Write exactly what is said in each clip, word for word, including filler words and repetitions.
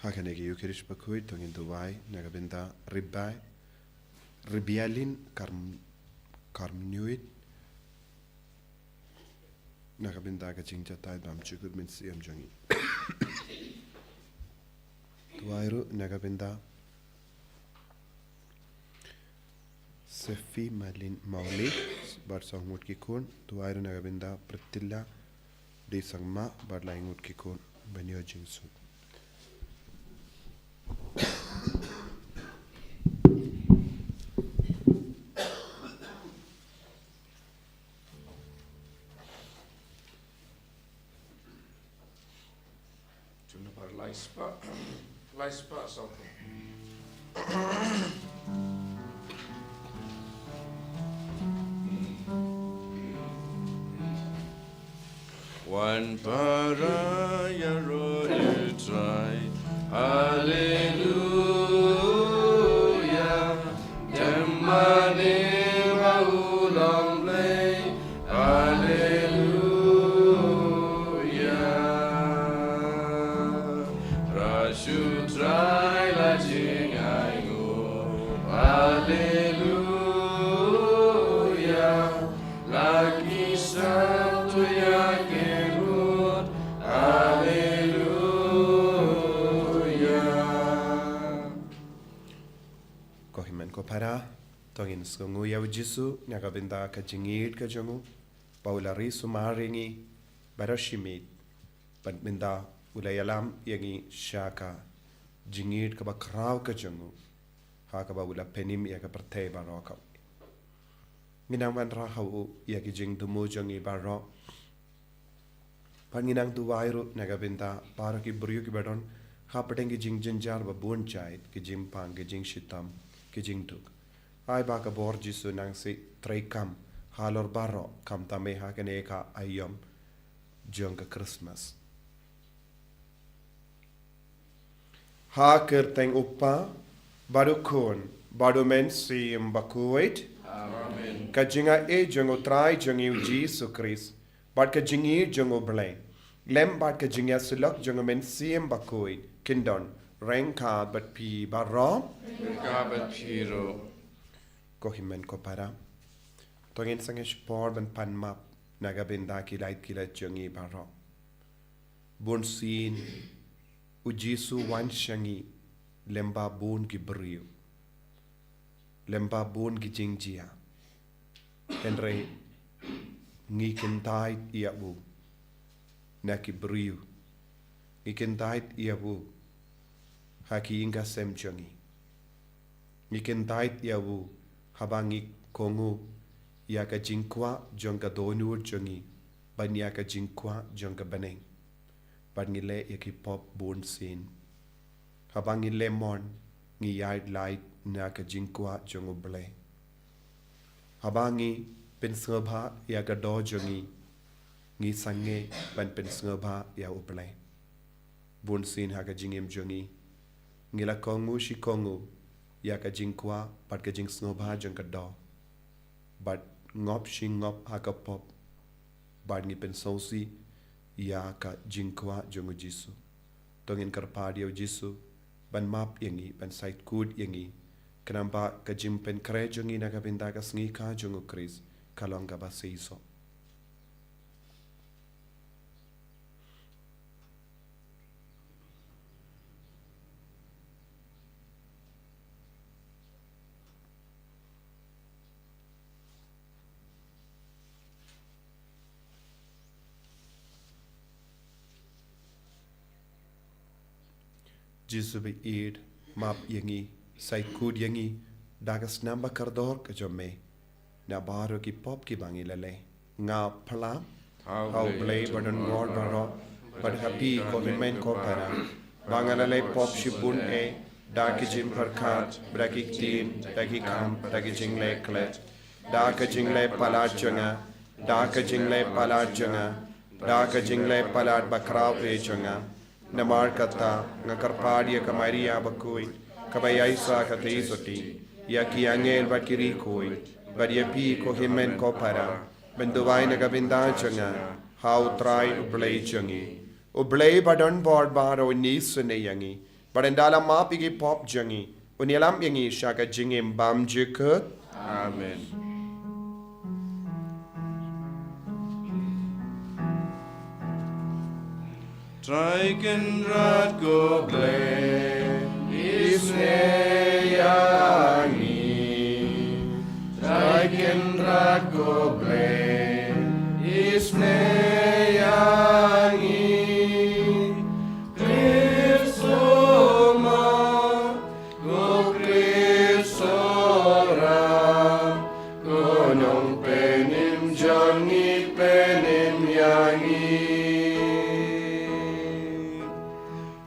Ha kane ka Eucharist bakhuid to ngin duwai na ka bynta Ribai, Ribialin Karm-, Karmnuit, na ka bynta ka jingjatai bymjukut mynsiem jong i. Duwai ruh na ka bynta Sefi Malin Mauli bad saw ngut ki khun. Duwai ruh na ka bynta Priscilla Dei Sangma bad lai ngut ki khun. Ban ïoh jingsuk. Jumna para lai spah, lai spah saw. Wan para ïaroh ïa U Trai. Haleluya. Dem mane ba u long Blei. Haleluya. Rashu Trai la jingainguh. Haleluya. La ki santu ïa ki lut. Haleluya. Ko hynmen ko para, to ngin sngewnguh ïa U Jisu na ka bynta ka jingïeit ka jong u, ba u la ri sumar ïa ngi baroh shi miet, bad mynta u la ïalam ïa ngi sha ka jingïeit kaba khraw ka jong u, ha kaba u la pynim ïa ka pyrthei baroh kawei. Ngin nang wanrah ha u ïa ki jingthmu jong ngi baroh. Bad ngin nang duwai ruh na ka bynta baroh ki briew kiba don hapdeng ki jingjynjar ba bun jait, ki jingpang, ki jingshitom, ki jingduk. Ai ba ka bor Jisu nang sdang treikam halor baroh, khamtam eh ha kane ka aïom jong ka Christmas. Ha ka kyrteng U Kpa, bad U Khun, bad U Mynsiem Bakhuid. Amen. Ka jingaiei jong U Trai jong ngi U Jisu Khrist, bad ka jingïeit jong U Blei, lem bad ka jingïasyllok jong U Mynsiem Bakhuid, kin don ryngkat bad phi baroh. Ryngkat bad phi ruh. Ko hynmen ko para, to ngin sangeh shipor ban pan map na ka bynta ki lait ki lait jong ngi baroh. Bunsien U Jisu u wan sha ngi lem bad bun ki briew, lem bad bun ki jingjia. Hynrei ngi kyntait ïa u na ki briew. Ngi kyntait ïa u ha ki ïing ka sem jong ngi. Ngi kyntait ïa u haba ngi kohnguh ïa ka jingkwah jong ka dohnud jong ngi, ban ïa ka jingkwah jong ka bneng. Bad ngi leh ïa ki pop bunsien. Haba ngi leh mon, ngi ïaid lait na ka jingkwah jong U Blei. Haba ngi pynsngewbha ïa ka doh jong ngi, ngi sangeh ban pynsngewbha ïa U Blei. Bunsien ha ka jingim jong ngi, ngi la kohnguh shi kohnguh ïa ka jingkwah bad ka jingsngewbha jong ka doh. Bad ngop shi ngop ha ka pop, bad ngi pynsngewsih ïa ka jingkwah jong U Jisu. To ngin kyrpad ïa U Jisu ban map ïa ngi, ban sait kut ïa ngi, khnang ba ka jingpynkhreh jong ngi na ka bynta ka sngi kha jong U Khrist ka long kaba seisoh. Jisu ba ïeit, map ïa ngi, sait kut ïa ngi da ka snam ba kordor ka jong me, na baroh ki pop kiba ngi la leh. Nga phla ha U Blei ba don bor baroh, bad ha phi ko hynmen ko para, ba nga la leh pop shibun eh, da ki jingpyrkhat, da ki ktien, da ki kam, da ki jingleh klet, da ka jingleh palat jong nga, da ka jingleh palat jong nga, da ka jingleh palat ba khraw eh jong nga. Namar kata nga kyrpad ïa ka Maria bakhuid, kaba ïaisah ka theisotti, ïa ki angel bad ki riewkhuid, bad ïa phi ko hynmen ko para, ban duwai na ka bynta jong nga ha U Trai U Blei jong ngi. U Blei ba don bor baroh un isynei ïa ngi, Bad un da la map ïa ki pop jong ngi, un ïalam ïa ngi sha ka jingim bymjukut. Amen. Trai Kynrad ko Blei, isynei ïa ngi. Trai Kynrad ko Blei, isynei ïa ngi. Khrist Sohma, ko Khrist Sohra, ko Nongpynim jong ngi, pynim ïa ngi.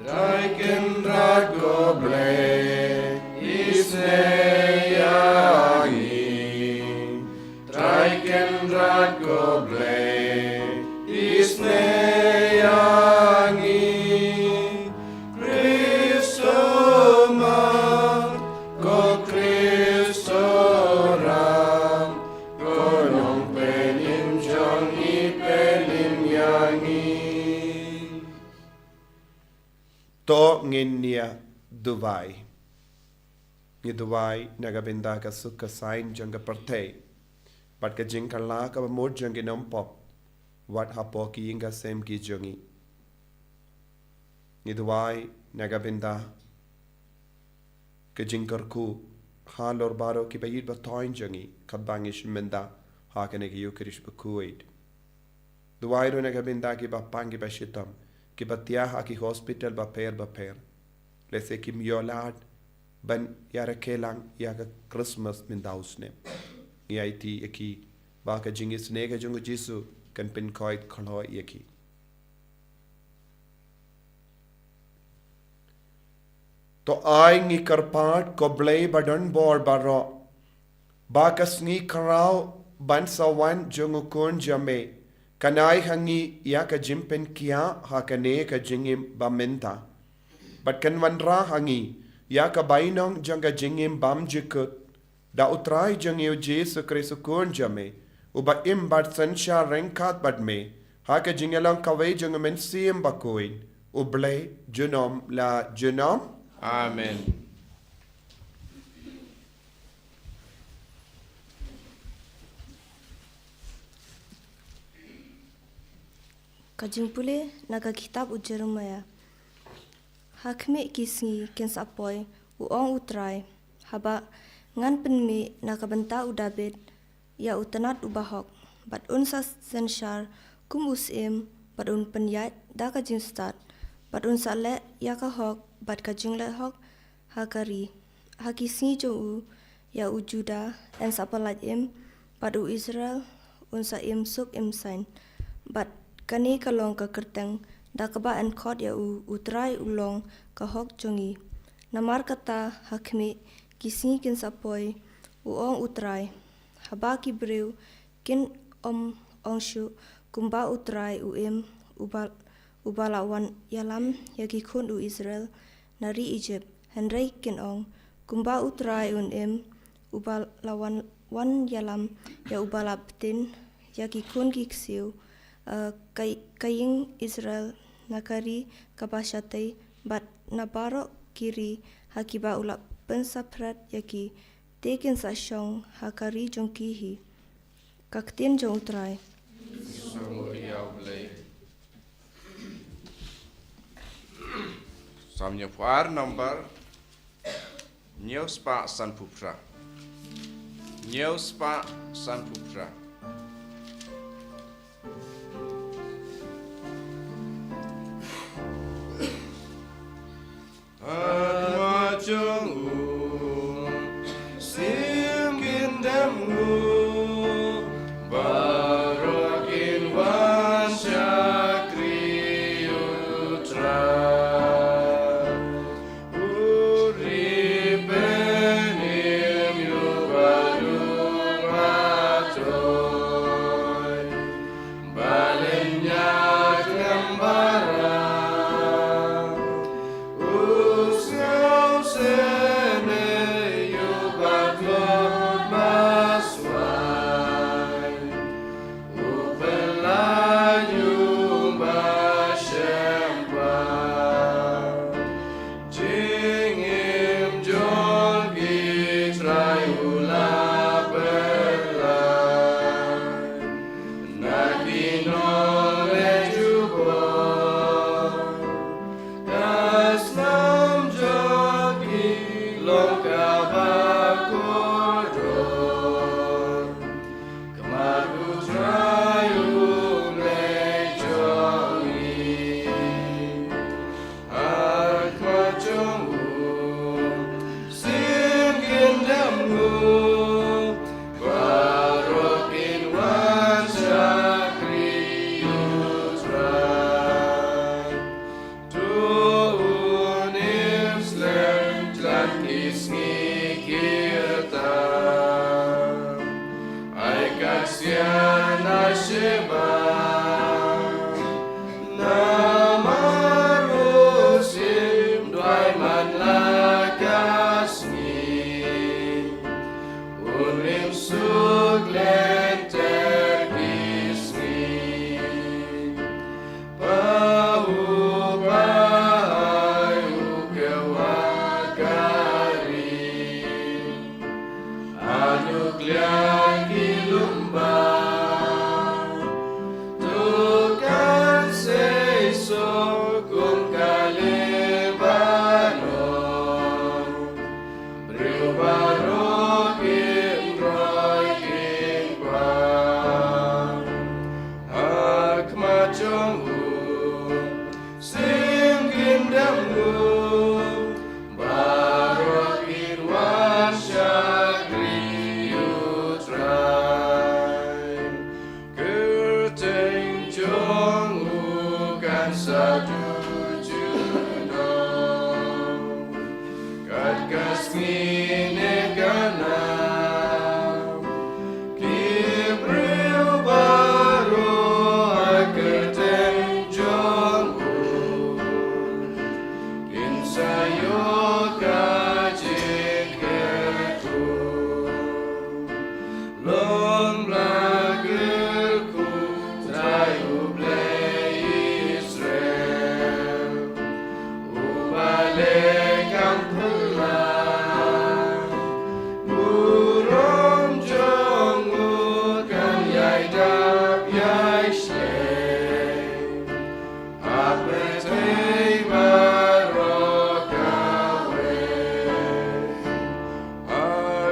Trai Kynrad ko Blei, isynei ïa ngi. Trai Kynrad ko Blei, isynei ïa ngi. Khrist Sohma, ko Khrist Sohra, ko Nongpynim jong ngi, pynim ïa ngi. To ngin ïa duwai. Ngi duwai na ka bynta ka suk ka saiñ jong ka pyrthei bad ka jingkylla kaba mut jong ki nongpop, wat hapoh ki ïing ki sem ki jong ngi. Ngi duwai na ka bynta ka jingkyrkhu halor baroh kiba ïeit ba thoiñ jong ngi, katba ngi shim bynta ha kane ka Ïukharist bakhuid. Duwai ruh na ka bynta kiba pang kiba shitom, kiba thiah ha ki hospital bapher bapher. Lehse kim ïoh lad ban ïarakhe lang ïa ka Christmas mynta u snem. Ngi aiti ïa ki ba ka jingisynei ka jong u Jisu kan pynkhoit khlaiñ ïa ki. To ai ngi kyrpad ko Blei ba don bor baroh, ba ka sngi khraw ban sa wan jong u Khun jong me kan ai ha ngi ïa ka jingpynkhiah ha kane ka jingim ba mynta, bad kan wanrah ha ngi ïa ka bainong jong ka jingim bymjukut. Da u Trai jong ngi u Jisu Khrist u Khun jong me, uba im bad synshar ryngkat bad me ha ka jingïalong kawei jong u Mynsiem Bakhuid, u Blei junom la junom. Amen. Ka jingpule na ka kitab u Jeremaïah. Ha khmih ki sngi kin sa poi, u ong u Trai, haba ngan pynmih na ka bynta u Dabid ïa u tnat u bahok, bad un sa synshar kum u syiem, bad un pynïaid da ka jingstad, bad un sa leh ïa ka hok bad ka jingleh hok ha ka ri. Ha ki sngi jong u, ïa u Judah yn sa pyllait im, bad u Israel un sa im suk im saiñ. Bad kane ka long ka kyrteng da kaba yn khot ïa u, u Trai u long ka hok jong ngi. Namar kata ha khmih ki sngi kin sa poi, u ong u Trai, haba ki briew kin ym ong shuh, kumba u Trai u im, uba, uba la wan ïalam ïa ki khun u Israel na ri Egypt. Hynrei kin ong, kumba u Trai un im, uba la wan, wan ïalam ïa uba la btin ïa ki khun ki ksiew, eh, ka, ka ïing Israel na ka ri kaba shatei, bad na baroh ki ri ha kiba u la pynsaphriang ïa ki, te kin sa shong ha ka ri jong ki hi. Ka ktien jong u Trai. Sam Hynñiewpyrshah number hynñiewspah sanphew phra. Hynñiewspah sanphew phra. Hynrei ma jong u, sim kin dem u, baroh kin wan shakri u Trai. U ri pynim u ba u ba to. Ngi ne ka nam, ki briew baroh ha ka kyrteng jong u, kin sa ïoh ka jingkyrkhu. Long ba kyrkhu Trai U Blei Israel, uba leh kam pynlait, burom jong u kan ïai dap ïai shlei ha pyrthei baroh kawei. Ha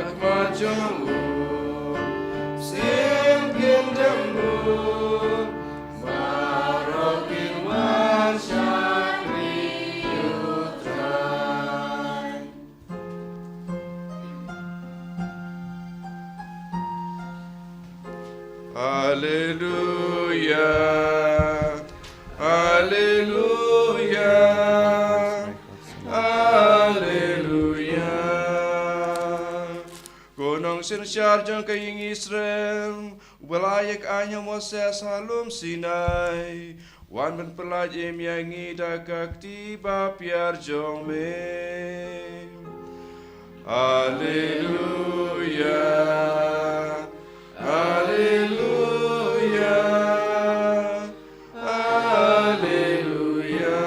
khmat jong u sim kin dem buh, baroh kin wan shakri ïa u Trai. Haleluya, haleluya, haleluya. Ko nongsynshar jong ka ïing Israel, uba la ïa ka ai ha Moses ha lum Sinai, wan ban pyllait im ïa ngi da ka kti ba pher jong me. Haleluya, haleluya, haleluya.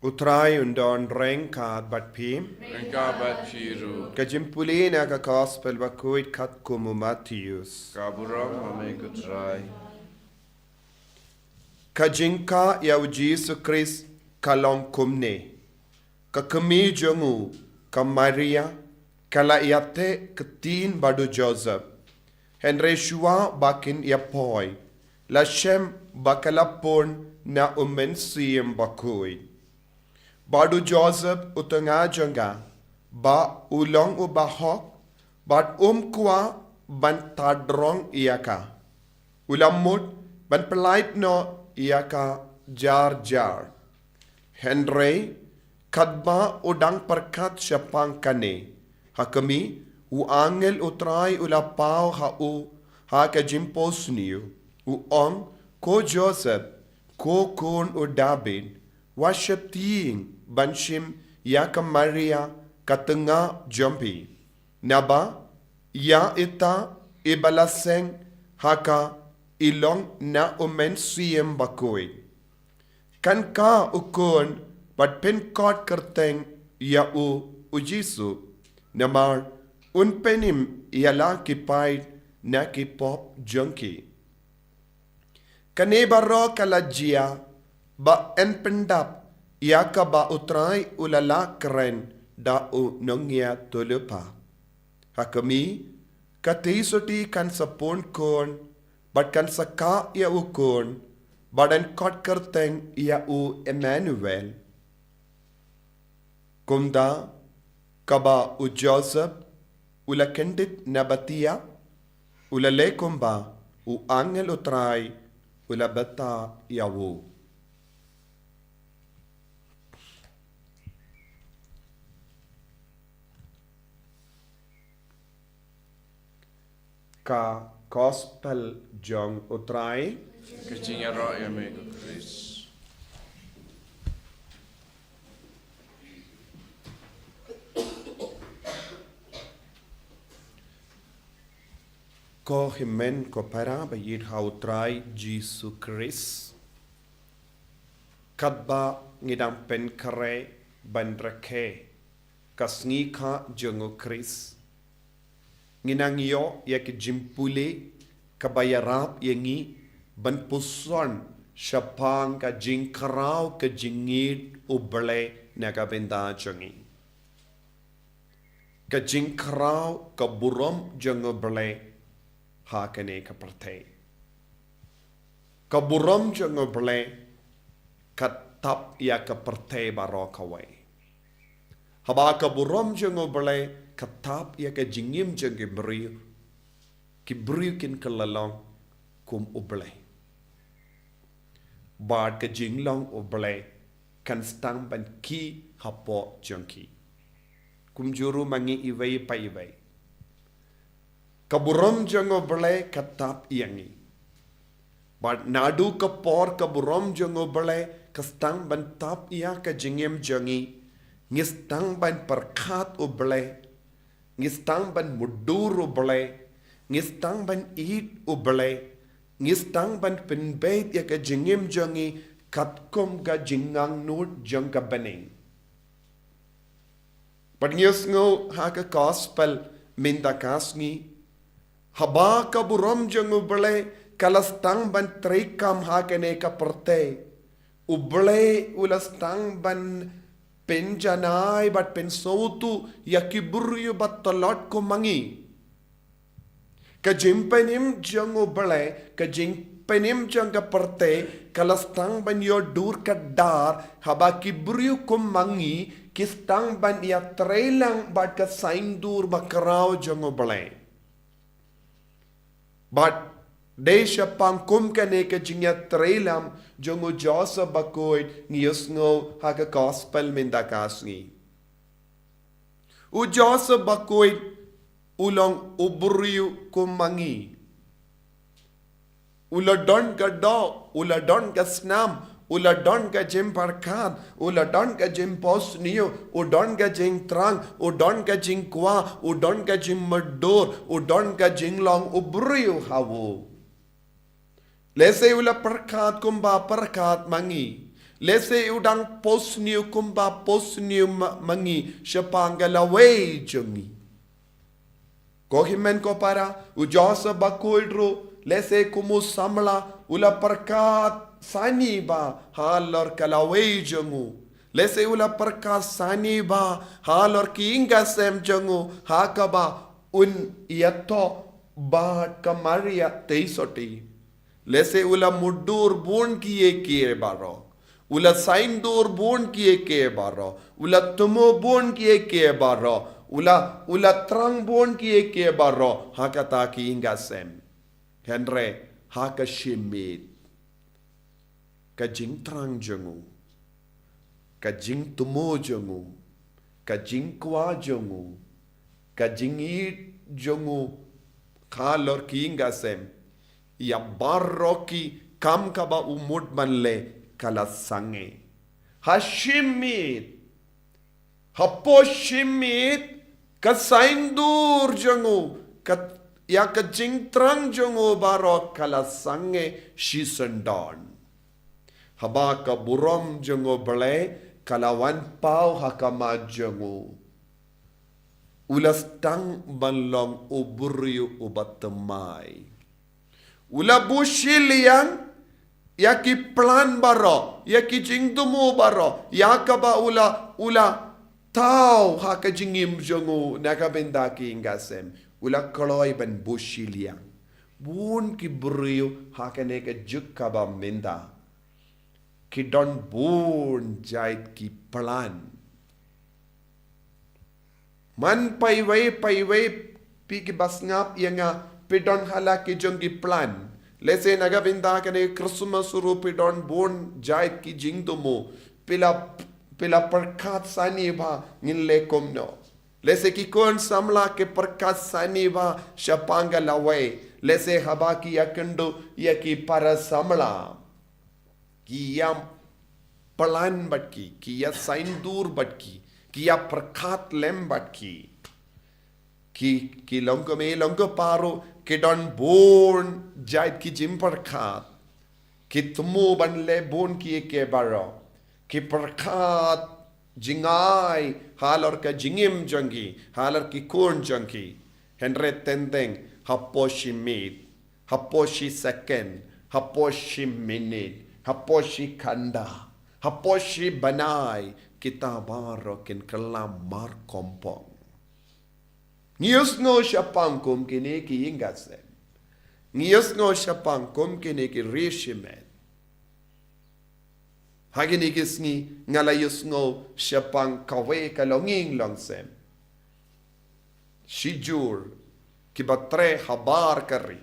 U Trai un don ryngkat bad phi. Ryngkat bad phi ruh. Ka jingpule na ka Gospel bakhuid katkum u Mathaios. Ka burom ha me ko Trai. Ka jingkah ïa u Jisu Khrist ka long kumne. Ka kmie jong u, ka Maria, ka la ïateh ktien bad u Joseph. Hynrei shuwa ba kin ïa poi, la shem ba ka la pun na u Mynsiem Bakhuid. Bad u Joseph u tnga jong ka, ba u long u bahok, bad um kwah ban tad rong ïa ka. U la mut ban pyllait noh ïa ka jar jar. Hynrei katba u dang pyrkhat shaphang kane, ha khmih, u angel u Trai u la paw ha u ha ka jingphohsniew, u ong, ko Joseph, ko khun u Dabid, wat sheptieng ban shim ïa ka Maria ka tnga jong phi. Naba ïa ita iba la seng ha ka i long na u Mynsiem Bakhuid. Kan kah u khun bad pynkot kyrteng ïa u, u Jisu. Namar un pynim ïa la ki paid na ki pop jong ki. Kane baroh ka la jia ba yn pyndap ïa kaba u Trai u la lah kren da u nongïathuhlypa. Ha khmih, ka theisotti kan sa pun khun, bad kan sa kah ïa u khun, bad yn khot kyrteng ïa u Emmanuel. Kumta, kaba u Joseph u la kyndit na batia, u la leh kumba u angel u Trai u la batai ïa u. Ka Gospel jong u Trai. Ka jingïaroh ïa me ko Khrist. Ko hynmen ko para ba ïeit ha u Trai Jisu Khrist. Katba ngi dang pynkhreh ban rakhe ka sngi kha jong u Khrist, ngi nang ïoh ïa ka jingpule kaba ïarap ïa ngi ban puson shaphang ka jingkhraw ka jingïeit U Blei na ka bynta jong ngi. Ka jingkhraw ka burom jong U Blei ha kane ka pyrthei. Ka burom jong U Blei ka tap ïa ka pyrthei baroh kawei. Haba ka burom jong U Blei ka tap ïa ka jingim jong ki briew, ki briew kin kylla long kum U Blei. Bad ka jinglong U Blei kan sdang ban khih hapoh jong ki. Kumjuh ruh ma ngi iwei pa iwei. Ka burom jong U Blei ka tap ïa ngi. Bad naduh ka por ka burom jong U Blei ka sdang ban tap ïa ka jingim jong ngi. Ngi sdang ban pyrkhat U Blei. Ngi sdang ban mutdur U Blei. Ngi sdang ban ïeit U Blei. Ngi sdang ban pynbeit ïa ka jingim jong ngi katkum ka jingangnud jong ka bneng. Bad ngi ïohsngew ha ka gospel mynta ka sngi. Haba ka burom jong U Blei ka la sdang ban treikam ha kane ka pyrthei. U Blei u la sdang ban pynjanai bad pynsngewthuh ïa ki briew ba tlot kum ma ngi. Ka jingpynim jong U Blei, ka jingpynim jong ka pyrthei, ka la sdang ban ïoh dur ka dar, haba ki briew kum ma ngi, ki sdang ban ïatreilang bad ka saiñdur bakhraw jong U Blei. Bad dei shaphang kum kane ka jingïatreilang jong u Joseph Bakhuid ngi ïohsngew ha ka gospel mynta ka sngi. U Joseph Bakhuid u long u briew kum ma ngi. U la don ka doh, u la don ka snam, u la don ka jingpyrkhat, u la don ka jingphohsniew, u don ka jingthrang, u don ka jingkwah, u don ka jingmutdur, u don ka jinglong u briew ha u. Lehse u la pyrkhat kumba pyrkhat ma ngi. Lehse u dang phohsniew kumba phohsniew ma, ma ngi shaphang ka lawei jong ngi. Ko hynmen ko para, u Joseph Bakhuid ruh, lehse kum u samla, u la pyrkhat sani bha halor ka lawei jong u. Lehse u la pyrkhat sani bha halor ki ïing ki sem jong u, ha kaba un ïathoh bad ka Maria Theisotti. Lehse u la mutdur bun kiei kiei baroh. U la saiñdur bun kiei kiei baroh. U la thmu bun kiei kiei baroh. U la, u la thrang bun kiei kiei baroh. Ha kata ki ïing ki sem. Hynrei, ha ka shi miet. Ka jingthrang jong u. Ka jingthmu jong u. Ka jingkwah jong u. Ka jingïeit jong u. Halor ki ïing ki sem. Ïa baroh ki kam kaba u mut ban leh ka la sangeh. Ha shi miet. Hapoh shi miet ka saiñdur jong u, ka, ïa ka jingthrang jong u baroh ka la sangeh shisyndon. Haba ka burom jong U Blei ka la wan paw ha khmat jong u. U la sdang ban long u briew uba thymmai. U la buh shiliang, ïa ki plan baroh, ïa ki jingthmu baroh, ïa kaba u la, u la thaw ha ka jingim jong u, na ka bynta ki ïing ki sem. U la kloi ban buh shiliang. Bun ki briew ha kane ka juk kaba mynta. Ki don bun jait ki plan. Man paiwei, paiwei, phi ki ba sngap ïa nga, phi don ha la ki jong ki plan. Lehse na ka bynta kane Christmas ruh phi don bun jait ki jingthmu. Phi la, phi la pyrkhat sani bha ngin leh kumno. Lehse ki khun samla ki pyrkhat sani bha shaphang ka lawei. Lehse haba ki ïakynduh ïa ki para samla. Ki ïa plan bad ki, ki ïa saiñdur bad ki, ki ïa pyrkhat lem bad ki. Ki, ki long kmie long kpa ruh, ki don bun jait ki jingpyrkhat. Ki thmu ban leh bun kiei kiei baroh. Ki pyrkhat jngai halor ka jingim jong ki, halor ki khun jong ki. Hynrei teng teng hapoh shi miet. Hapoh shi second, hapoh shi minit, hapoh shi kynda, hapoh shi bnai, kita baroh kin kylla markongpong. Ngi ïohsngew shaphang kum kine ki ïing ki sem. Ngi ïohsngew shaphang kum kine ki ri shimet. Ha kine ki sngi nga la ïohsngew shaphang kawei ka longïing longsem. Shijur kiba trei habar ka ri.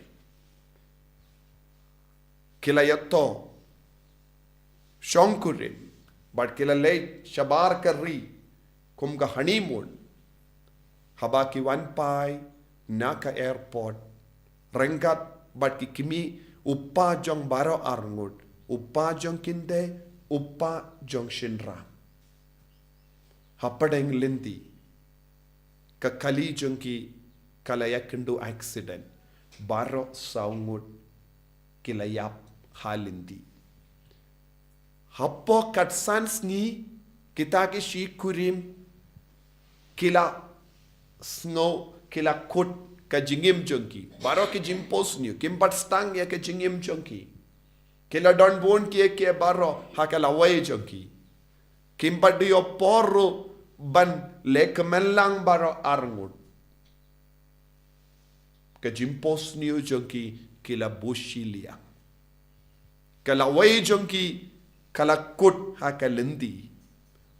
Ki la ïathoh shongkurim. Bad ki la leit shabar ka ri kum ka honeymoon. Haba ki wan phai na ka airport, ryngkat bad ki kmie, u kpa jong baroh arngut, u kpa jong kynthei, u kpa jong shynrang. Hapdeng lynti, ka kali jong ki ka la ïakynduh accident. Baroh saw ngut ki la ïap ha lynti. Hapoh katsan sngi, kita ki shi kurim ki la sngew, ki la kut ka jingim jong ki. Baroh ki jingphohsniew, kim pat sdang ïa ka jingim jong ki. Ki la don bun kiei kiei baroh ha ka lawei jong ki. Kim pat ïoh por ruh ban leh kmen lang baroh arngut. Ka jingphohsniew jong ki, ki la buh shiliang. Ka lawei jong ki ka la kut ha ka lynti.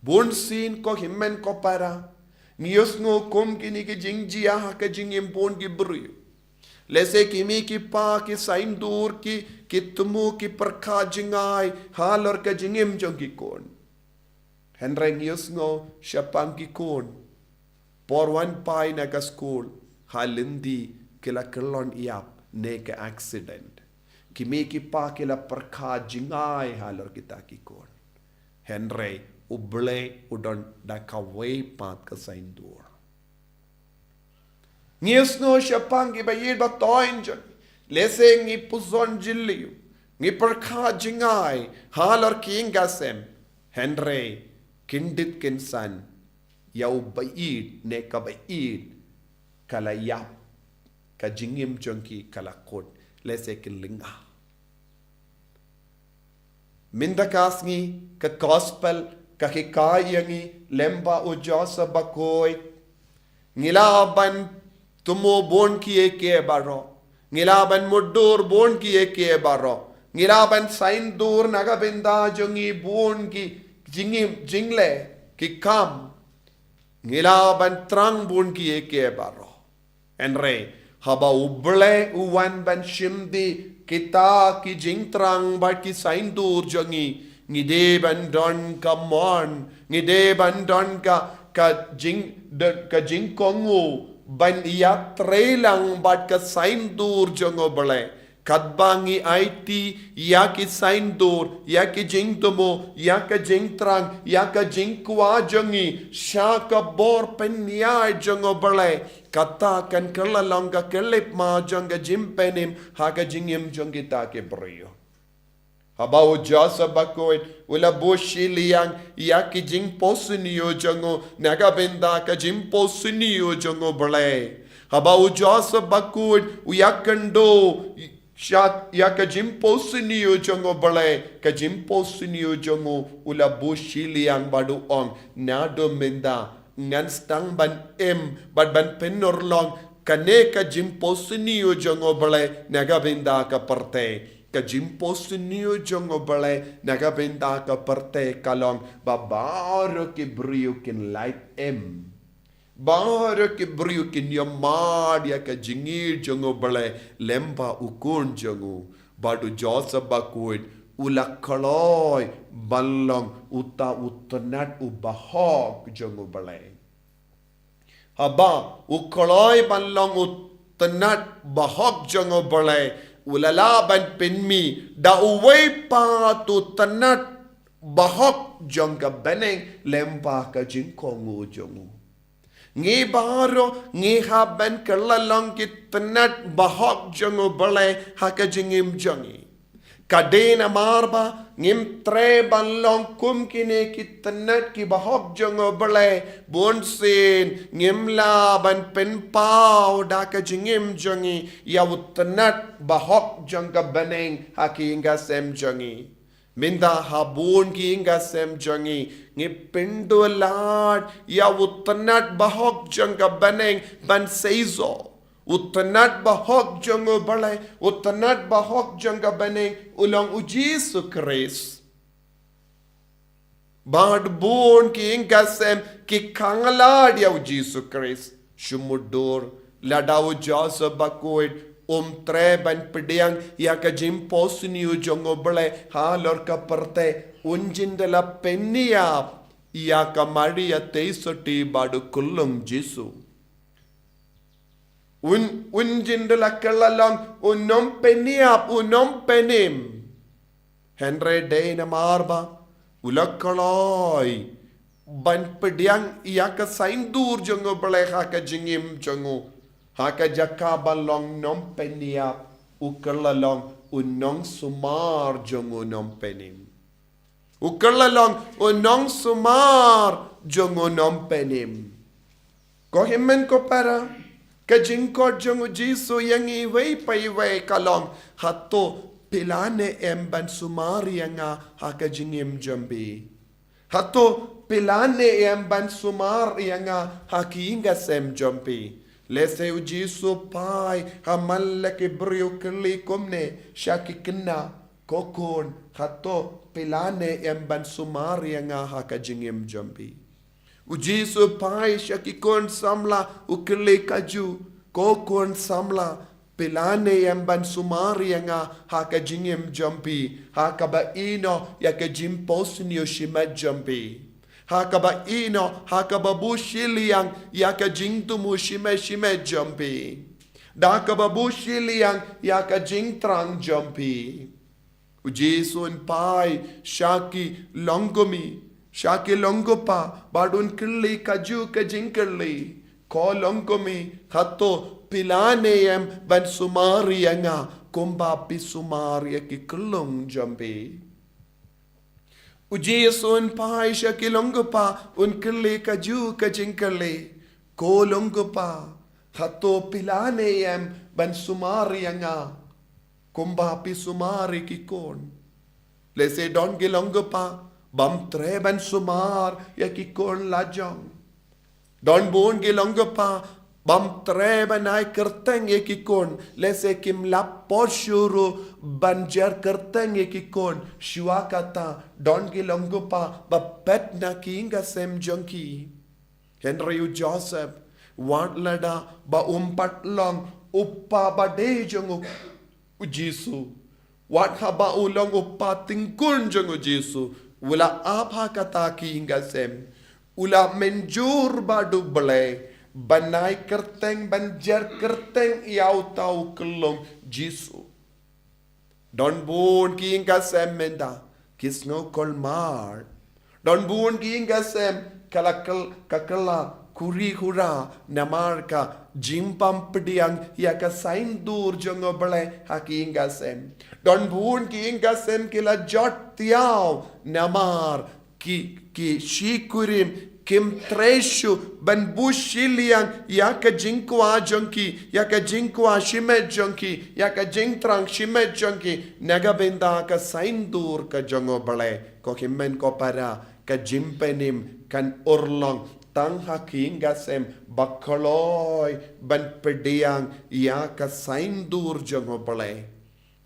Bunsien ko hynmen ko para, ngi ïohsngew kum kine ki jingjia ha ka jingim bun ki briew. Lehse ki mei ki pa ki saiñdur, ki, ki thmu, ki pyrkhat jngai halor ka jingim jong ki khun. Hynrei ngi ïohsngew shaphang ki khun, por wan phai na ka skul, ha lynti ki la kyllon ïap ne ka accident. Ki mei ki pa ki la pyrkhat jngai halor kita ki khun. Hynrei U Blei u don da kawei pat ka saiñdur. Ngi ïohsngew shaphang ki ba ïeit ba thoiñ jong ngi. Lehse ngi pyrshang jylliew, ngi pyrkhat jngai halor ki ïing ki sem. Hynrei kyndit kynsan, ïa u ba ïeit ne ka ba ïeit ka la ïap, ka jingim jong ki ka la kut. Lehse kin lyngngoh. Mynta ka sngi ka gospel ka hikai ïa ngi lem bad u Joseph bakhuid. Ngi lah ban thmu bun kiei kiei baroh. Ngi lah ban mutdur bun kiei kiei baroh. Ngi lah ban saiñdur na ka bynta jong ngi bun ki jingim, jingleh, ki kam. Ngi lah ban thrang bun kiei kiei baroh. Hynrei haba U Blei u wan ban shim dih kita ki jingthrang bad ki saiñdur jong ngi, ngi dei ban don ka mon, ngi dei ban don ka, ka jing, don ka jingkohnguh ban ïatrei lang bad ka saiñdur jong U Blei. Katba ngi aiti ïa ki saiñdur, ïa ki jingthmu, ïa ka jingthrang, ïa ka jingkwah jong ngi sha ka bor pynïaid jong U Blei, kata kan kylla long ka khyllipmat jong ka jingpynim ha ka jingim jong kita ki briew. Haba u Joseph bakhuid u la buh shiliang ïa ki jingphohsniew jong u na ka bynta ka jingphohsniew jong U Blei. Haba u Joseph bakhuid u ïakynduh sha, ïa ka jingphohsniew jong U Blei, ka jingphohsniew jong u, u la buh shiliang bad u ong, naduh mynta ngan sdang ban im bad ban pynurlong kane ka jingphohsniew jong U Blei na ka bynta ka pyrthei. Ka jingphohsniew jong U Blei na ka bynta ka pyrthei ka long ba baroh ki briew kin lait im. Baroh ki briew kin ïohmad ïa ka jingïeit jong U Blei lem bad u Khun jong u. Bad u Joseph bakhuid u la kloi ban long uta u tnat u bahok jong U Blei. Haba u kloi ban long u tnat bahok jong U Blei, u la lah ban pynmih da uwei pat u tnat bahok jong ka bneng lem bad ka jingkohnguh jong u. Ngi baroh ngi hap ban kylla long ki tnat bahok jong U Blei ha ka jingim jong ngi. Ka dei namar ba ngim treh ban long kum kine ki tnat ki bahok jong U Blei, bunsien ngim lah ban pynpaw da ka jingim jong ngi ïa u tnat bahok jong ka bneng ha ki ïing ki sem jong ngi. Mynta ha bun ki ïing ki sem jong ngi, ngi pynduh lad ïa u tnat bahok jong ka bneng ban seisoh. U tnat bahok jong U Blei, u tnat bahok jong ka bneng u long U Jisu Khrist. Bad bun ki ïing ki sem ki khang lad ïa U Jisu Khrist. Shu mutdur, lada u Joseph bakhuid Um treh ban pdiang ïa ka jingpynsñiaw jong U Blei halor ka pyrthei, un jin da la pynïap ïa ka Maria Theisotti bad u khyllung Jisu. Un, un jin da la kylla long u nongpynïap, u nongpynim. Hynrei dei namar ba u la kloi ban pdiang ïa ka saiñdur jong U Blei ha ka jingim jong u, ha ka jaka ba long nongpynïap, u kylla long u nongsumar jong u nongpynim. U kylla long u nongsumar jong u nongpynim. Ko hynmen ko para, ka jingkhot jong U Jisu ïa ngi iwei pa iwei ka long, hato phi la ne em ban sumar ïa nga ha ka jingim jong phi? Hato phi la ne em ban sumar ïa nga ha ki ïing ki sem jong phi? Lehse U Jisu u phai ha man la ki briew, kylli kumne sha ki khynnah, ko khun, hato phi la ne em ban sumar ïa nga ha ka jingim jong phi? U Jisu u phai sha ki khun samla, u kylli kajuh, ko khun samla, phi la ne em ban sumar ïa nga ha ka jingim jong phi, ha kaba ïehnoh ïa ka jingpynsñiaw shimet jong phi, ha kaba ïehnoh, ha kaba buh shiliang ïa ka jingthmu shimet shimet jong phi, da kaba buh shiliang ïa ka jingthrang jong phi. U Jisu un phai sha ki longkmie, sha ki longkpa, bad un kylli kajuh ka jingkylli, ko longkmie, hato phi la ne em ban sumar ïa nga kumba phi sumar ïa ki khyllung jong phi? U Jisu un phai sha ki longkpa, un kylli kajuh ka jingkylli, ko longkpa, hato phi la ne em ban sumar ïa nga kumba phi sumar ïa ki khun? Lehse don ki longkpa bym treh ban sumar ïa ki khun lajong. Don bun ki longkpa bym treh ban ai kyrteng ïa ki khun, lehse kim lah por shuh ruh ban jer kyrteng ïa ki khun. Shuwa kata, don ki longkpa ba peit na ki ïing ki sem jong ki. Hynrei u Joseph, wat lada ba um pat long u kpa ba dei jong u, u Jisu, wat haba u long u kpa tyngkhun jong u Jisu, u la ap ha kata ki ïing ki sem, u la mynjur bad U Blei ban ai kyrteng, ban jer kyrteng ïa uta u khyllung Jisu. Don bun ki ïing ki sem mynta ki sngew kolmar. Don bun ki ïing ki sem ka la kyl-, ka kylla khuri khura namar ka jingbym pdiang ïa ka saiñdur jong U Blei ha ki ïing ki sem. Don bun ki ïing ki sem ki la jot thiaw namar ki, ki shi kurim kim treh shuh ban buh shiliang ïa ka jingkwah jong ki, ïa ka jingkwah shimet jong ki, ïa ka jingthrang shimet jong ki, na ka bynta ka saiñdur ka jong U Blei. Ko hynmen ko para, ka jingpynim kan urlong tang ha ki ïing ki sem ba kloi ban pdiang ïa ka saiñdur jong U Blei.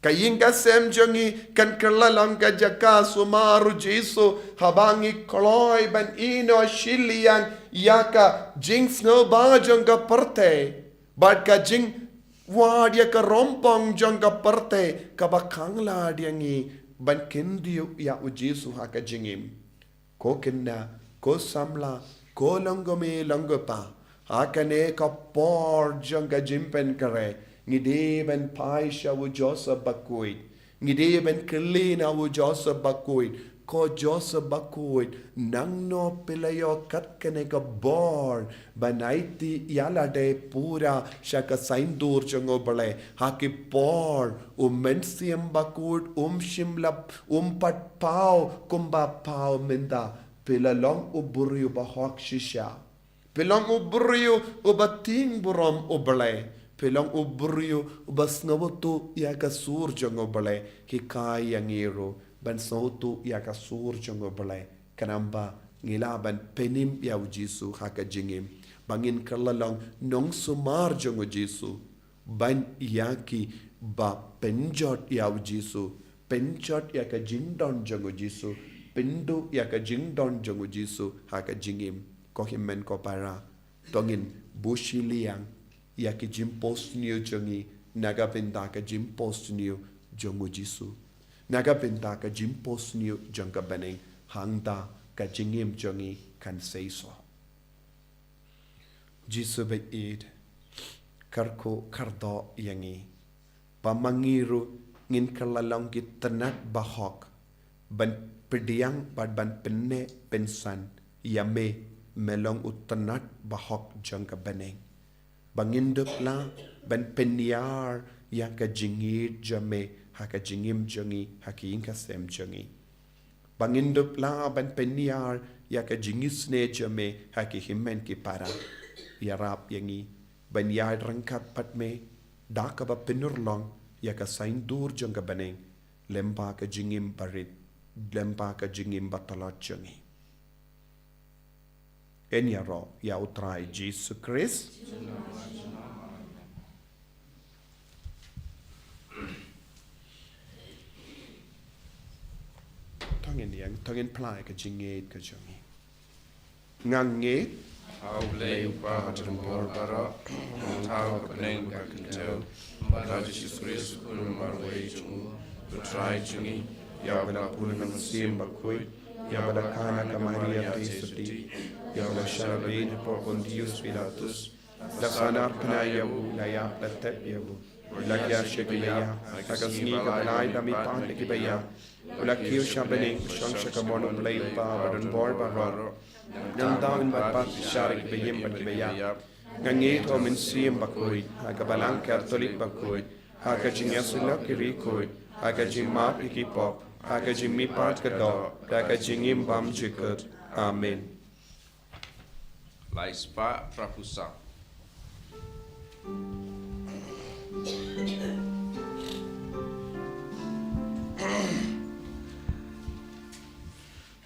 Ka ïing ki sem jong ngi kan kylla long ka jaka sumar u Jisu haba ngi kloi ban ïehnoh shiliang ïa ka jingsngewbha jong ka pyrthei bad ka jingwad ïa ka rympong jong ka pyrthei kaba khang lad ïa ngi ban kyntiew ïa u Jisu ha ka jingim. Ko khynnah, ko samla, ko longkmie longkpa, ha kane ka por jong ka jingpynkhreh, ngi dei ban phai sha u Joseph Bakhuid. Ngi dei ban kylli na u Joseph Bakhuid, ko Joseph Bakhuid, nangno phi la ïoh kat kane ka bor ban aiti ïa lade pura sha ka saiñdur jong U Blei? Ha ki por u Mynsiem Bakhuid um shym la, um pat paw kumba paw mynta. Phi la long u briew ba hok shisha. Phi long u briew uba tieng burom U Blei. Phi long u briew uba sngewthuh ïa ka sur jong U Blei. Hikai ïa ngi ruh ban sngewthuh ïa ka sur jong U Blei, khnang ba ngi lah ban pynim ïa u Jisu ha ka jingim, ba ngin kylla long nongsumar jong u Jisu. Ban ïa kiba pynjot ïa u Jisu, pynjot ïa ka jingdon jong u Jisu, pynduh ïa ka jingdon jong u Jisu ha ka jingim. Ko hynmen ko para, to ngin buh shiliang ïa ki jingpynsñiaw jong ngi Na ka bynta ka jingpynsniew jong u Jisu. Na ka bynta ka jingpynsniew jong ka bneng, hangta ka jingim jong ngi kan seisoh. Jisu ba ïeit, kyrkhu kyrdoh ïa ngi. Ba ma ngi ruh ngin kylla long ki tnat bahok, ban pdiang bad ban pynneh pynsan ïa me, me long u tnat bahok jong ka bneng. Ba ngin dup lah ban pynïar ïa ka jingïeit jong me ha ka jingim jong ngi, ha ki ïing ka sem jong ngi. Ba ngin dup lah ban pynïar ïa ka jingisynei jong me ha ki hynmen ki para. Ïarap ïa ngi ban ïaid ryngkat bad me da kaba pynurlong ïa ka saiñdur jong ka bneng, lyngba ka jingim barit, lyngba ka jingim batlot jong ngi. Yn ïaroh ïa u Trai Jisu Khrist. To ngin ïeng, to ngin pynlait ka jingngeit ka jong ngi. Nga ngeit ha U Blei U Kpa badonbor baroh, U Myntoi ka bneng bad ka kyntiew, bad ha U Jisu Khrist U Khun marwei jong U, U Trai jong ngi, ïa uba la bun na U Mynsiem Bakhuid, ïa uba la kha na ka Maria Theisotti, ïa uba la shah lybeiñ hapoh Pontius Pilatus, la sahnarphna ïa U, la ïap la tep ïa U, la jia sha kiba ïap, ha ka sngi kaba lai da mihpat na kiba ïap, U la kiew sha bneng, U shong sha ka mon U Blei U Kpa badonbor baroh. Nangta Un bat pat sha kiba im bad kiba ïap. Nga ngeit ha U Mynsiem Bakhuid, ha ka Balang Katholik bakhuid, ha ka jingïasyllok ki riewkhuid, ha ka jingmap ïa ki pop, ha ka jingmihpat ka doh, ha ka jingim bymjukut. Amen. Lai spah phra phew saw.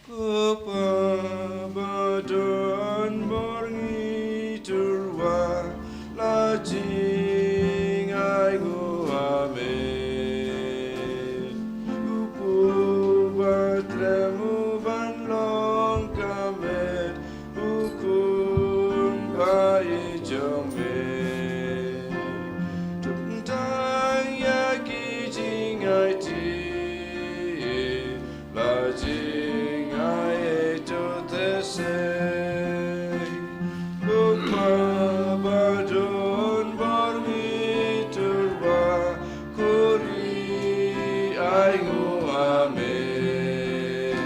Ko Kpa ba don bor, ngi tyrwa la jingainguh, amen. U Kpa ba khlem u ban long ka met, U Khun ba ïeit jong me. To kyntang ïa ki jingaiti, la jingai to te seng. Ko Kpa ba don bor, ngi tyrwa khuri ainguh, amen.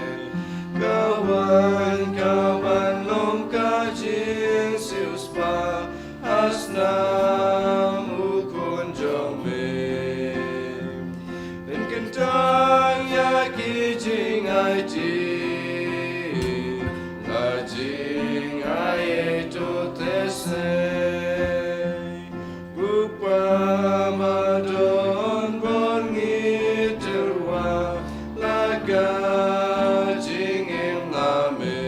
Ka wan ka ban long ka jingsiewspah ha snam U Khun jong me. Pynkyntang ïa ki jingaiti, la jingai to te seng. Ko Kpa ba don bor, ngi tyrwa la ka jingim, amen.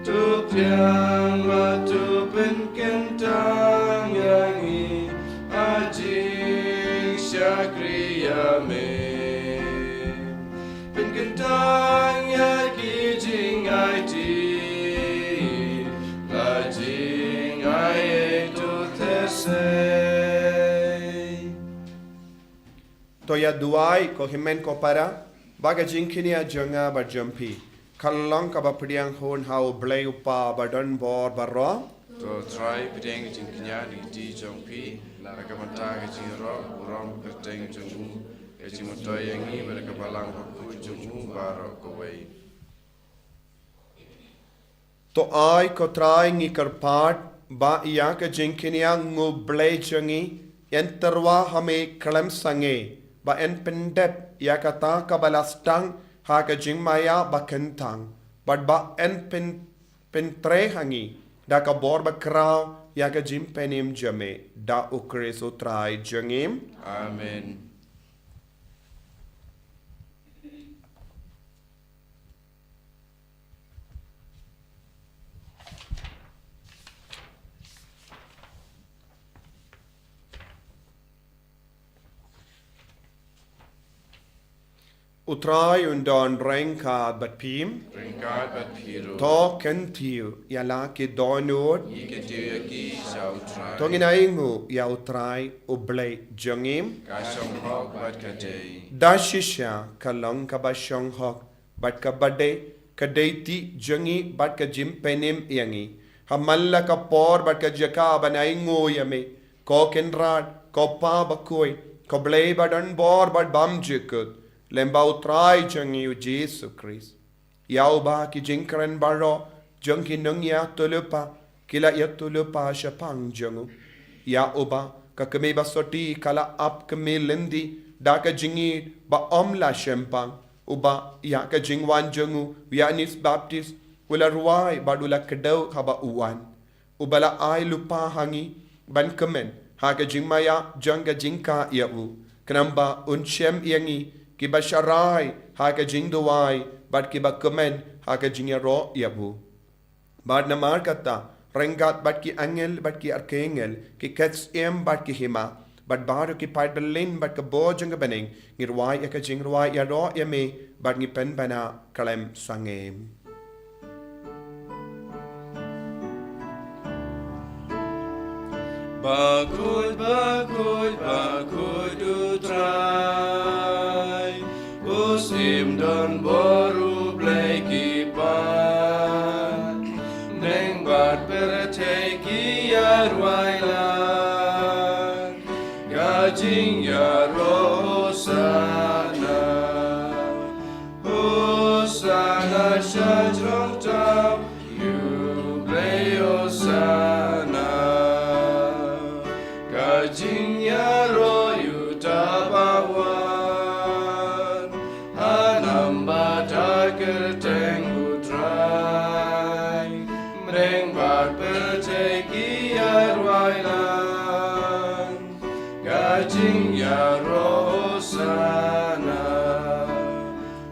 To pdiang bad to pynkyntang ïa ngi ha jingshakri ïa me. Pynkyntang ïa ki jingaiti, la jingai to te seng. To ïa duwai ko hynmen ko para, ba ka jingkñia jong nga bad jong phi kan long kaba pdiang hun ha U Blei U Kpa badonbor baroh. To Trai, pdiang ka jingkñia da ka kti jong phi, na ka bynta ka jingïaroh burom kyrteng jong U, ka jingmyntoi ïa ngi bad ka Balang Bakhuid jong U baroh kawei. To ai ko Trai, ngi kyrpad ba ïa ka jingkñia U Blei jong ngi yn tyrwa ha me khlem sangeh, ba yn pyndep ïa kata kaba la sdang ha ka jingmaïa bakyntang, bad ba yn pyn pyntrei ha ngi da ka bor bakhraw ïa ka jingpynim jong me, da U Khrist U Trai jong ngi. Amen. U Trai un don ryngkat bad phi. Ryngkat bad phi ruh. To kyntiew ïa la ki dohnud. Ngi kyntiew ïa ki sha U Trai. To ngin ainguh ïa U Trai U Blei jong ngi. Ka shong hok bad ka dei. Da shisha ka long kaba shong hok bad kaba dei, ka dei tih jong ngi bad ka jingpynim ïa ngi ha man la ka por bad ka jaka ban ainguh ïa me, ko Kynrad, ko Pa bakhuid, ko Blei ba don bor bad bymjukut, lyngba U Trai jong ngi U Jisu Khrist. Ïa uba ki jingkren baroh jong ki nongïathuhlypa ki la ïathuhlypa shaphang jong u. Ïa uba ka kmie basotti ka la ap kmie lynti da ka jingïeit ba ym la shempang, uba ïa ka jingwan jong u Ïoannis Baptist u la rwai bad u la kdew haba u wan, uba la ai lypa ha ngi ban kmen ha ka jingmaïa jong ka jingkah ïa u, khnang ba un shem ïa ngi kiba sharai ha ka jingduwai bad kiba kmen ha ka jingïaroh ïa u. Bad namar kata, ryngkat bad ki angel bad ki archangel, ki ksiem bad ki hima, bad baroh ki paid byllien bad ka bor jong ka bneng, ngi rwai ïa ka jingrwai ïaroh ïa me, bad ngi pynbna khlem sangeh. Bakhuid, bakhuid, bakhuid U Trai, U Syiem don bor, U Blei ki paid. Bneng bad pyrthei ki ïarwai lad ka jingïaroh Hosana. Hosana sha jrong tam ïa U Blei, Hosana. Ka jingïaroh ïa uta ba wan ha namar ba kyrteng U Trai. Bneng bad pyrthei ki ïarwai lad ka jingïaroh Hosana.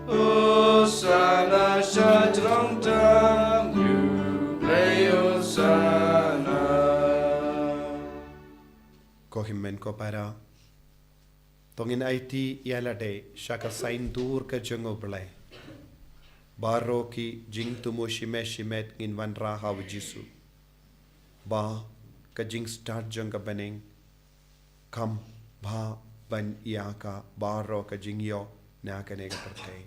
Hosana sha jrong tam ïa U Blei, Hosana. Ko hynmen ko para, to ngin aiti ïa lade sha ka saiñdur ka jong U Blei. Baroh ki jingthmu shimet shimet ngin wanrah ha U Jisu, ba ka jingstad jong ka bneng kam bha ban ïa ka baroh ka jingïoh na kane ka pyrthei.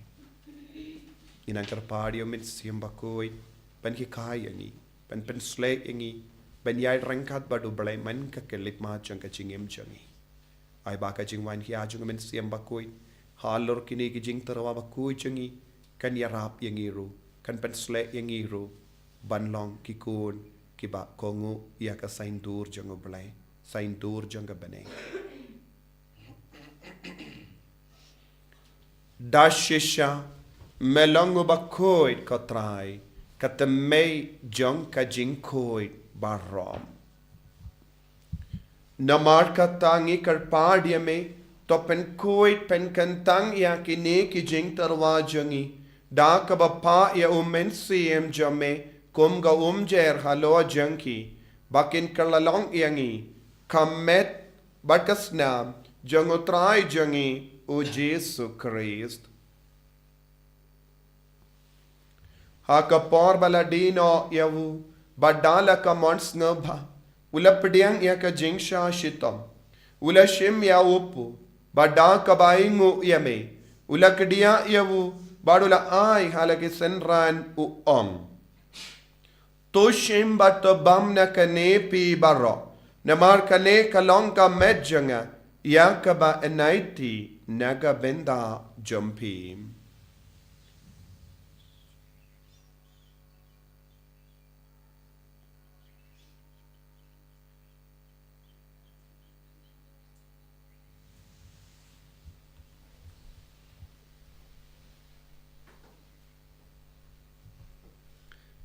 Ngi nang kyrpad ïa U Mynsiem Bakhuid ban hikai ïa ngi, ban pynshlei ïa ngi ban ïaid ryngkat bad U Blei man ka khyllipmat jong ka jingim jong ngi. Ai ba ka jingwan khia jong U Mynsiem Bakhuid halor kine ki jingtyrwa bakhuid jong ngi kan ïarap ïa ngi ruh, kan pynshlei ïa ngi ruh ban long ki khun kiba kohnguh ïa ka saiñdur jong U Blei, saiñdur jong ka bneng. Da shisha me long uba khuid, ko Trai, ka tmei jong ka jingkhuid baroh. Namar kata ngi kyrpad ïa me, to pynkhuid pynkyntang ïa kine ki jingtyrwa jong ngi da kaba phah ïa U Mynsiem jong me kum ka umjer halor jong ki, ba kin kylla long ïa ngi ka met bad ka snam jong U Trai jong ngi U Jisu Khrist. Ha ka por ba la die noh ïa u, bad da la ka mon sngewbha u la pdiang ïa ka jingshah shitom, u la shim ïa u kpu, bad da kaba ainguh ïa me u la kdiah ïa u, bad u la ai ha la ki synran, u ong: To shim bad to bam na kane phi baroh, namar kane ka long ka met jong nga ïa kaba yn aiti na ka bynta jong phi.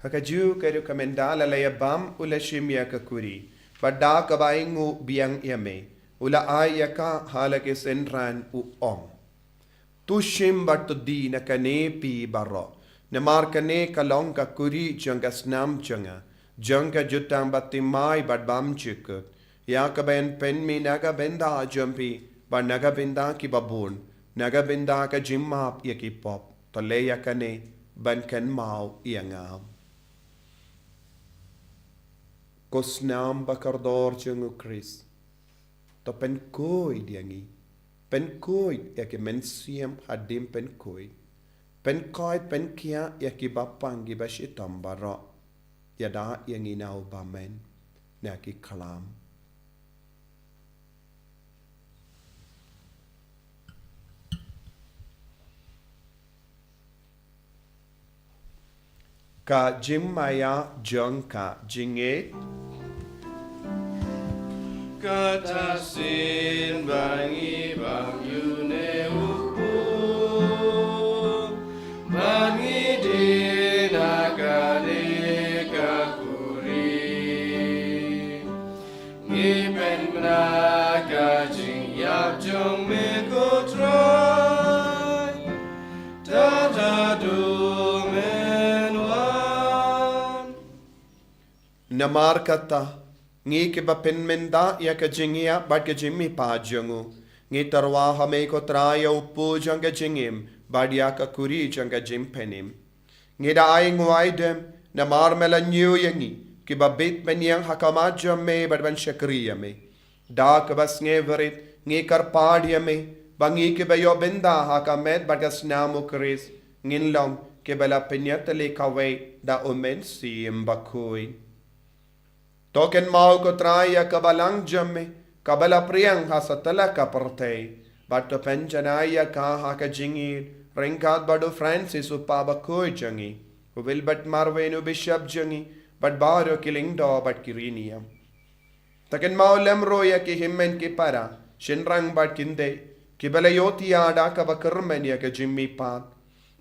Ha kajuh ka rukom ynda la ïa bam u la shim ïa ka kuri, bad da kaba ainguh biang ïa me u la ai ïa ka ha la ki synran, u ong: To shim bad to die na kane phi baroh, namar kane ka long ka kuri jong ka snam jong nga, jong ka jutang bathymmai bad bymjukut, ïa kaba yn pynmih na ka bynta jong phi bad na ka bynta kiba bun. Na ka bynta ka jingmap ïa ki pop, to leh ïa kane ban kynmaw ïa nga. Ko snam ba kordor jong U Khrist, to pynkhuid ïa ngi. Pynkhuid ïa ki mynsiem hadien pynkhuid. Pynkhuid pynkhiah ïa kiba pang kiba shitom baroh. Ïada ïa ngi na u bymman na ki khlam. Ka jingmaïa jong ka jingngeit. Kata sien ba ngi bam ïa une u kpu, ba ngi die na kane ka kurim. Ngi pynbna ka jingïap jong me ko Trai, tad haduh men wan. Namar kata, ngi kiba pynmynta ïa ka jingïap bad ka jingmihpat jong u, ngi tyrwa ha me ko Trai ïa u kpu jong ka jingim bad ïa ka khuri jong ka jingpynim. Ngi da ai nguai dem, namar me la ñiew ïa ngi, kiba bit ban ïeng ha khmat jong me bad ban shakri ïa me. Da kaba sngewrit, ngi kyrpad ïa me, ba ngi kiba ïoh bynta ha ka met bad ka snam U Khrist, ngin long kiba la pynïatylli kawei da U Mynsiem Bakhuid. To kynmaw ko Trai ïa ka balang jong me, kaba la pdiang ha satlak ka pyrthei. Bad to pynjanai ïa ka ha ka jingïeit, ryngkat bad u Francis u Kpa bakhuid jong ngi, u Wilbert Marweiñ u Bishop jong ngi, bad baroh ki lyngdoh bad ki riewniam. To kynmaw lem ruh ïa ki hynmen ki para, shynrang bad kynthei, kiba la ïohthiah da kaba kyrmen ïa ka jingmihpat.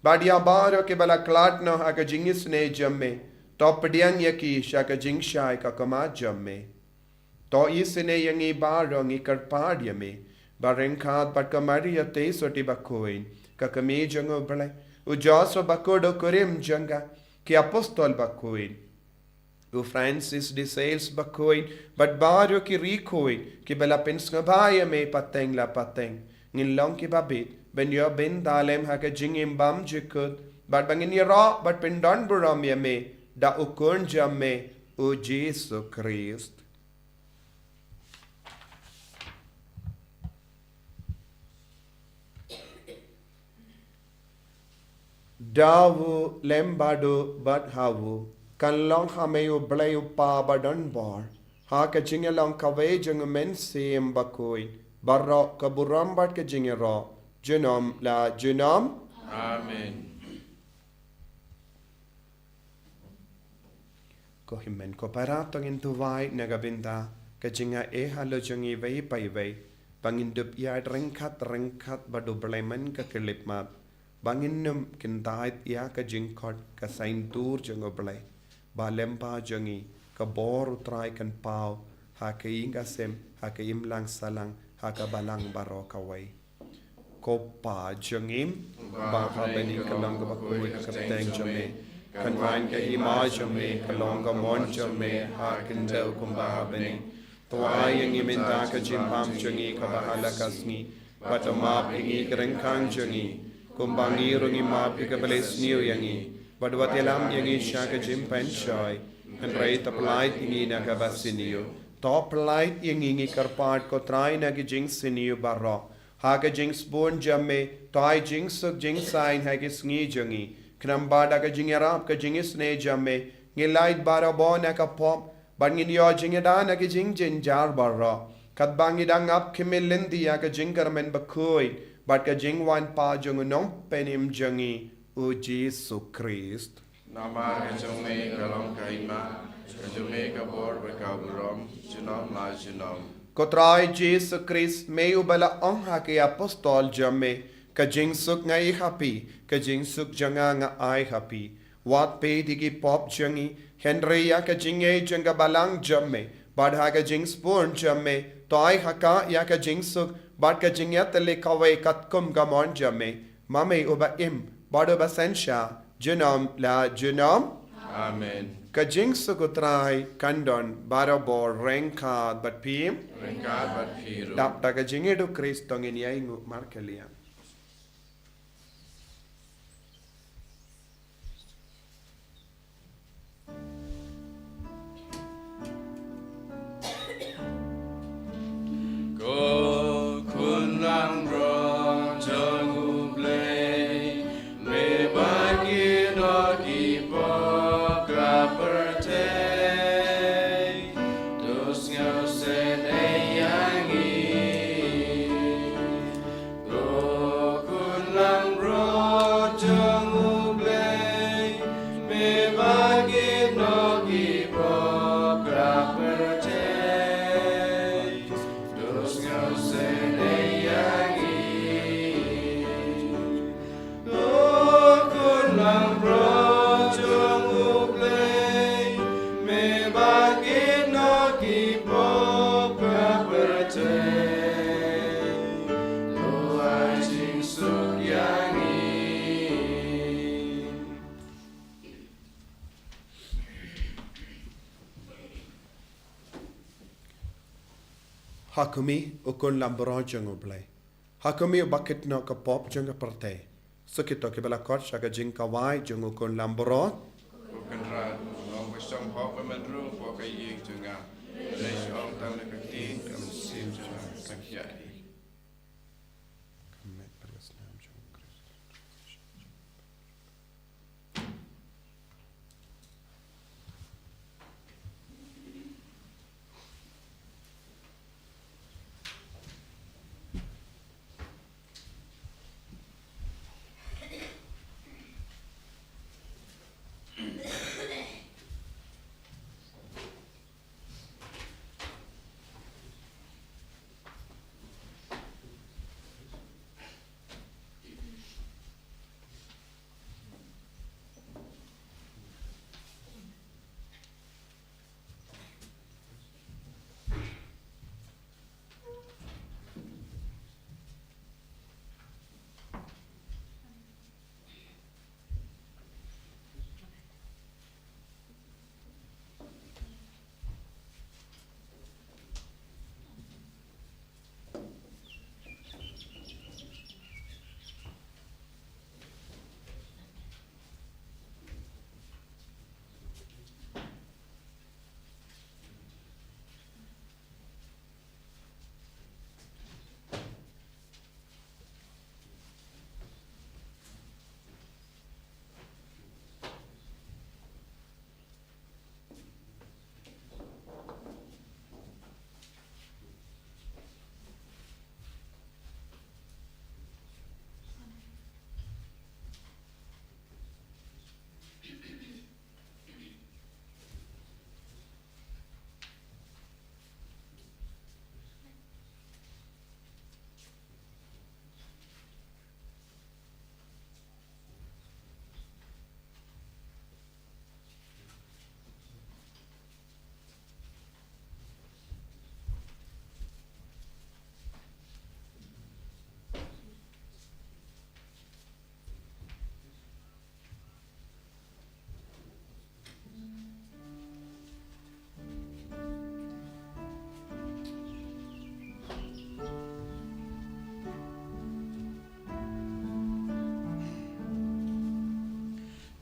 Bad ïa baroh kiba la khlad noh ha ka jingisynei jong me, to pdiang ïa ki sha ka jingshai ka khmat jong me. To isynei ïa ngi baroh, ngi kyrpad ïa me, ba ryngkat bad ka Maria Theisotti bakhuid, ka kmie jong U Blei, u Joseph bakhuid u kurim jong ka, ki apostol bakhuid, u Francis de Sales bakhuid, bad baroh ki riewkhuid kiba la pynsngewbha ïa me pateng la pateng, ngin long kiba bit ban ïoh bynta lem ha ka jingim bymjukut, bad ba ngin ïaroh bad pyndonburom ïa me da u Khun jong me, u Jisu Khrist. Da u lem bad u bad ha u, kan long ha me U Blei U Kpa badonbor, ha ka jingïalong kawei jong U Mynsiem Bakhuid, baroh ka burom bad ka jingïaroh, junom la junom. Amen. Ko hynmen ko para, to ngin duwai na ka bynta ka jingaiei halor jong ngi iwei pa iwei, ba ngin dup ïaid ryngkat ryngkat bad U Blei man ka khyllipmat, ba ngin nym kyndait ïa ka jingkhot ka saiñdur jong U Blei, ba lem bad jong ngi ka bor U Trai kan paw ha ka ïing ka sem, ha ka imlang sahlang, ha ka balang baroh kawei. Ko Pa jong ngi ba ha bneng, ka long kaba khuid ka kyrteng jong me, kan wan ka hima jong me, ka long ka mon jong me ha khyndew kumba ha bneng. To ai ïa ngi mynta ka jingbam jong ngi kaba ha la ka sngi, bad to map ïa ngi ki ryngkang jong ngi, kumba ngi ruh ngi map ïa kiba la isniew ïa ngi, bad wat ïalam ïa ngi sha ka jingpynshoi, hynrei to pyllait ïa ngi na kaba sniew. To pyllait ïa ngi, ngi kyrpad ko Trai, na ki jingsniew baroh, ha ka jingsbun jong me, to ai jingsuk jingsaiñ ha ki sngi jong ngi. Khnang ba da ka jingïarap ka jingisynei jong me, ngin lait barabor na ka pop, bad ngin ïoh jingïada na ki jingjynjar baroh, katba ngi dang ap khmih lynti ïa ka jingkyrmen bakhuid bad ka jingwan pat jong U Nongpynim jong ngi, U Jisu Khrist. Namar ka jong me ka long ka hima, ka jong me ka bor bad ka burom, junom la junom. Ko Trai Jisu Khrist, me uba la ong ha ki apostol jong me, ka jingsuk nga ai ha phi, ka jingsuk jong nga nga ai ha phi. Wat peit ïa ki pop jong ngi, hynrei ïa ka jingngeit jong ka balang jong me, bad ha ka jingsbun jong me, to ai ha ka ïa ka jingsuk bad ka jingïatylli kawei katkum ka mon jong me, ma me uba im bad uba synshar, junom la junom. Amen. Ka jingsuk U Trai kan don barabor ryngkat bad phi. Ryngkat bad phi ruh. Dap da ka jingïeit U Khrist to ngin ïainguh markylliang. Ha khmih, u Khun Lambrot jong U Blei. Ha khmih, uba kit noh ka pop jong ka pyrthei. Sa kito kiba la khot sha ka jingkawei jong u Khun Lambrot. Ko Kynrad, u long ba shong hok bad myn rung hapoh ka ïing jong nga. Hynrei shu ong tang da ka ktien, ka mynsiem jong nga kan ïaid.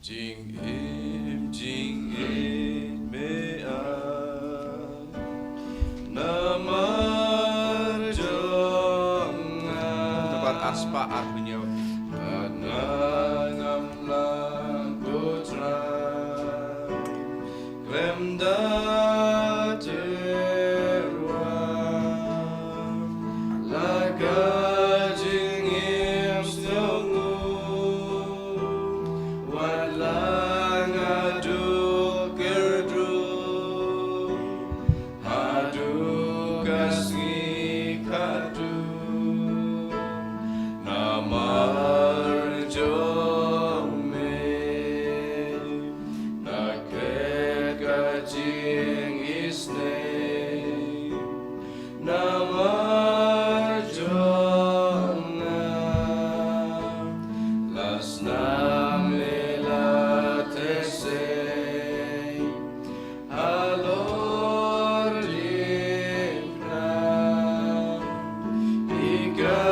Jingim jingim me a namar jong nga. Namar aspa ar punyo. Nga ngam lang putra. Khlem da tyrwa la ka jingim sngewnguh, wat la nga duk kyrduh haduh ka sngi khatduh. Namar jong me nga klet ka jingisynei. Namar jong nga la snam le la thesei. Halor diengphna i ka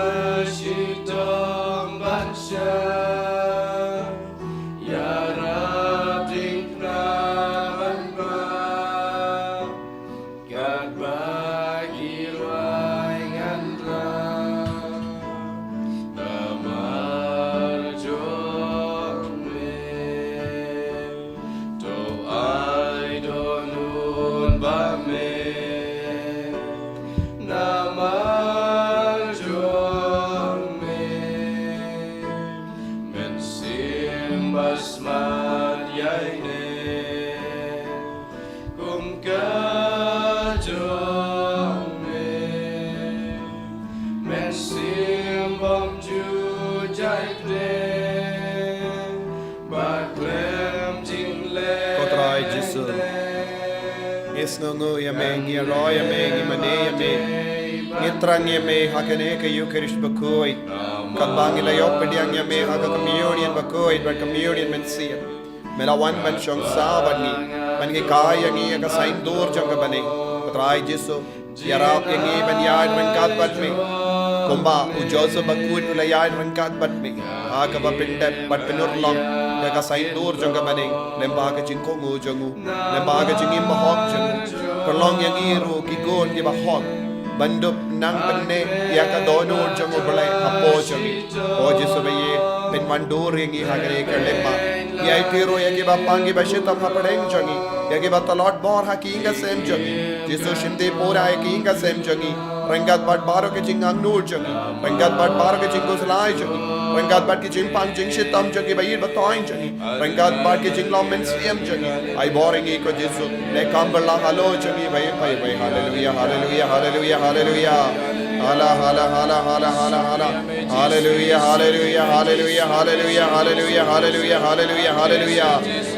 shitom ban shah, ïarap diengphna ban mad, katba ki rwai ngan rah. Namar jong me to ai dohnud ba me. Namar jong me mynsiem ba smat ïa ine. Kum ka jong me mynsiem bym ju jai pdeng ba khlem jingleh. Ko Trai Jisu, ngi sngewnguh ïa me, ngi ïaroh ïa me, ngi mane ïa me, ngi thrang ïa me ha kane ka Eukharist bakhuid. Katba ngi la ïoh pdiang ïa me ha ka Communion bakhuid bad Communion mynsiem, me la wan ban shong sah bad ngi, ban hikai ïa ngi ïa ka saiñdur jong ka bneng. Ko Trai Jisu, Ïarap ïa ngi ban ïaid ryngkat bad me, kumba u Joseph bakhuid u la ïaid ryngkat bad me ha kaba pyndep bad pynurlong ïa ka saiñdur jong ka bneng lyngba ka jingkohnguh jong u, lyngba ka jingim bahok jong u. Pynlong ïa ngi ruh ki khun kiba hok ban dup nang pynneh ïa ka dohnud jong U Blei hapoh jong ngi. O Jisu ba ïeit, pynwandur ïa ngi ha kane ka lyngba. Ïa ïa ki ruh ïa kiba pang kiba shitom hapdeng jong ngi, ïa kiba tlot bor ha ki ïing ki sem jong ngi. Jisu, shim dipura ïa ki ïing ki sem jong ngi ryngkat bad baroh ki jingangnud jong ngi, ryngkat bad baroh ki jingkhuslai jong ngi, ryngkat bad ki jingpang jingshitom jong ngi ba ïeit ba thoiñ jong ngi, ryngkat bad ki jinglong mynsiem jong ngi. Ai bor ïa ngi ko Jisu, leh kam bylla halor jong ngi ba ïeit ba ïeit. Haleluia, haleluia, haleluia, haleluia. Hala, hala, hala, hala, hala, hala. Haleluia, haleluia, haleluia, haleluia, haleluia, haleluia, haleluia, haleluia.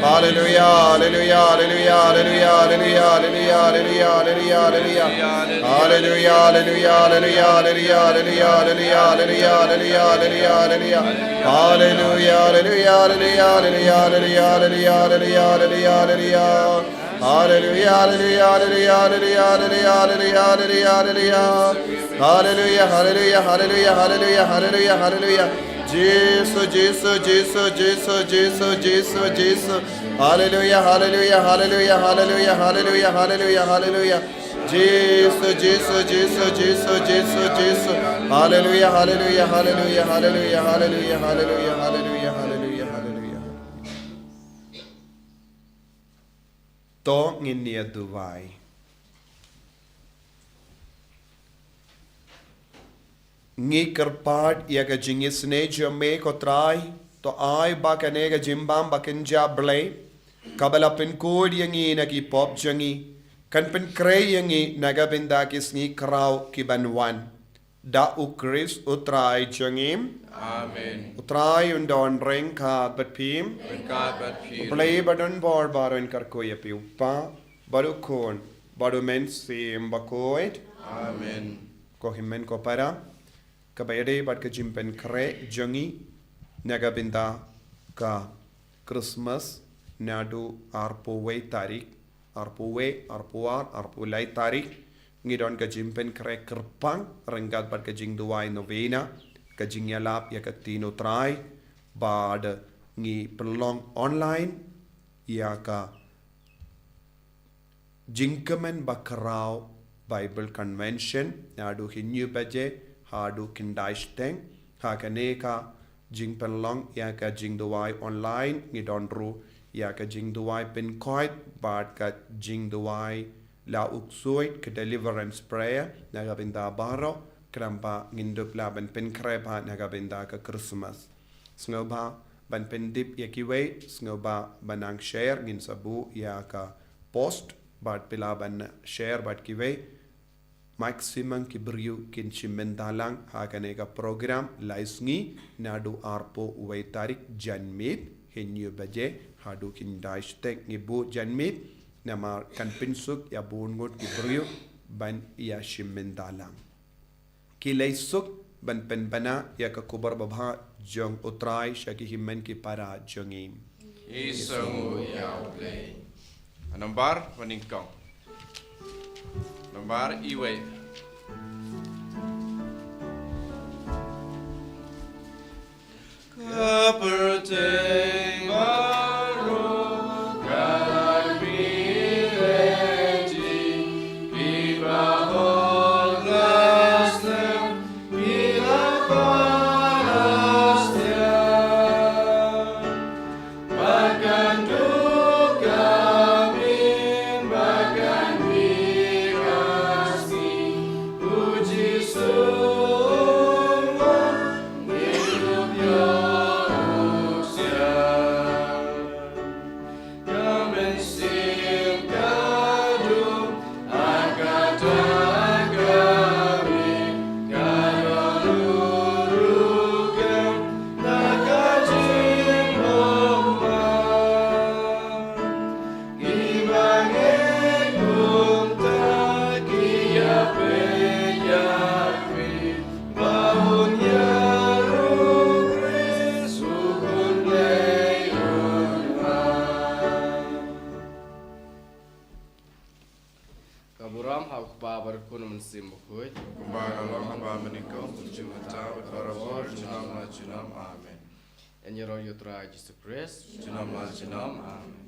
Haleluia, haleluia, haleluia, haleluia, haleluia, haleluia, haleluia, haleluia. Haleluia, haleluia, haleluia, haleluia, haleluia, haleluia, haleluia, haleluia. Haleluia, haleluia, haleluia, haleluia, haleluia, haleluia, haleluia, haleluia, haleluia. Haleluia, haleluia, haleluia, haleluia, haleluia, haleluia, haleluia. Haleluia, haleluia, haleluia, haleluia, haleluia, haleluia. Jisu, Jisu, Jisu, Jisu, Jisu, Jisu, Jisu. Haleluia, haleluia, haleluia, haleluia, haleluia, haleluia, haleluia. Jisu, Jisu, Jisu, Jisu, Jisu, Jisu. Haleluia, haleluia, haleluia, haleluia, haleluia, haleluia, haleluia, haleluia, haleluia. To ngin ïa duwai. Ngi kyrpad ïa ka jingisynei jong me ko Trai, to ai ba kane ka jingbam ba kynja Blei, kaba la pynkhuid ïa ngi na ki pop jong ngi, kan pynkhreh ïa ngi na ka bynta ki sngi khraw ki ban wan. Da U Khrist U Trai jong ngi. Amen. U Trai un don ryngkat bad phi. Ryngkat bad phi. U Blei ba don bor baroh un kyrkhu ïa phi, U Kpa, bad U Khun, bad U Mynsiem Bakhuid. Amen. Ko hynmen ko para, kaba ïadei bad ka jingpynkhreh jong ngi na ka bynta ka Christmas, naduh arphew wei tarik, arphew wei, arphew ar, arphew lai tarik, ngi don ka jingpynkhreh kyrpang ryngkat bad ka jingduwai novena, ka jingïalap ïa ka ktien U Trai, bad ngi pynlong online ïa ka jingkmen ba khraw Bible Convention, naduh hynñiew baje haduh khyndai shiteng. Ha kane ka jingpynlong ïa ka jingduwai online, ngi don ruh ïa ka jingduwai pynkhuid bad ka jingduwai la u ksuid, ka deliverance prayer, na ka bynta baroh, khnang ba ngin dup lah ban pynkhreh bha na ka bynta ka Christmas. Sngewbha ban pyndep ïa kiwei, sngewbha ban nang share, ngin sa buh ïa ka post, bad phi lah ban share bad kiwei. Maximum ki briew kin shim bynta lang ha kane ka program lai sngi, naduh arphew wei tarik janmiet, hynñiew baje haduh khyndai shiteng. Ngi buh janmiet namar kan pynsuk ïa bun ngut ki briew ban ïa shim bynta lang. Ki lei suk ban pynbna ïa ka khubor babha jong U Trai sha ki hynmen ki para jong ngi. Ngi sngewnguh ïa U Blei. Nambar ba nyngkong. Nambar iwei. Ka pyrthei baroh ka la plie jingpynbeit ba hok la snem, phi la para stia. Ba kan duh ka bneng, ba kan mih ka sngi, U Jisu u wan. Burom ha u Kpa bad u Khun, Mynsiem Bakhuid. Kumba ka long ha ba mynnyngkong, kumjuh mynta bad barabor, junom la junom. Amen. Yn ïaroh ïa u Trai Jisu Khrist. Junom la junom. Amen.